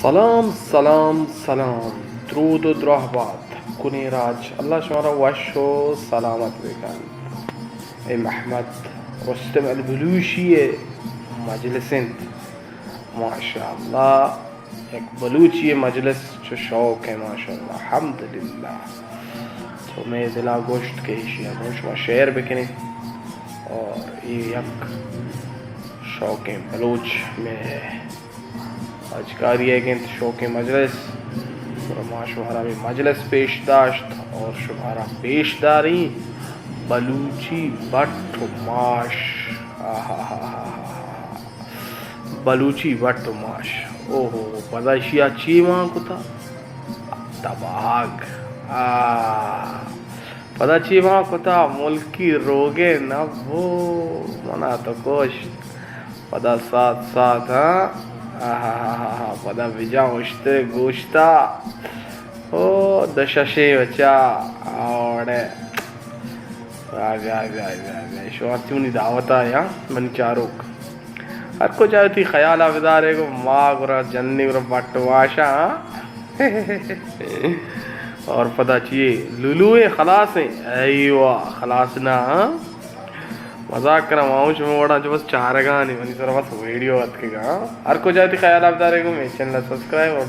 سلام، سلام، سلام۔ درود و دراہ بات کنیں راج۔ اللہ شمارا وش و سلامت بکنت۔ اے محمد رستم البلوشی ءِ مجلس انت۔ ماشاءاللہ، یک بلوچی ءِ مجلس چو شوق ہے، ماشاءاللہ، الحمدللہ۔ تو مئے دلا گوشت کہ ایشی ءَ گوں شما شیئر بکنیں اور اے یک شوقیں بلوچ مئے اجکاری ءَ گنت شوقیں مجلس۔ اور ما شمارا بھی مجلس پیش داشت اور شمارا پیش داریں بلوچی بٹ و ماش۔ آہا۔ بلوچی بٹ و ماش۔ اوہو، پدا اشیا چی مان کتا؟ تباہگ۔ آ۔ پدا چی مان کتا؟ ملکی روگے نہ بو، منا تو کشت۔ پدا سات سات، ہاں؟ آہا۔ پدا بجا اشتر گوشتا۔ او، دششے بچا۔ آوڑے۔ بیا، بیا، بیا، بیا، بیا۔ شما چونی دعوت آیا، منی چاروک۔ ہر کجا وتی خیال ءَ بدارے گو، ما گرا جنی گرا بٹ واشا، ہاں؟ اور پدا چیے لولو ایں، خلاص ایں؟ ایوا، خلاص نہ، ہاں؟ مذاق کناں، ما ہوں شما وڑا جو بس چارگانی، منی سر بس ویڈیو اتکگا، ہاں؟ ہر کجا وتی خیال ءَ بدارے گو، مئے چینل سبسکرائب اور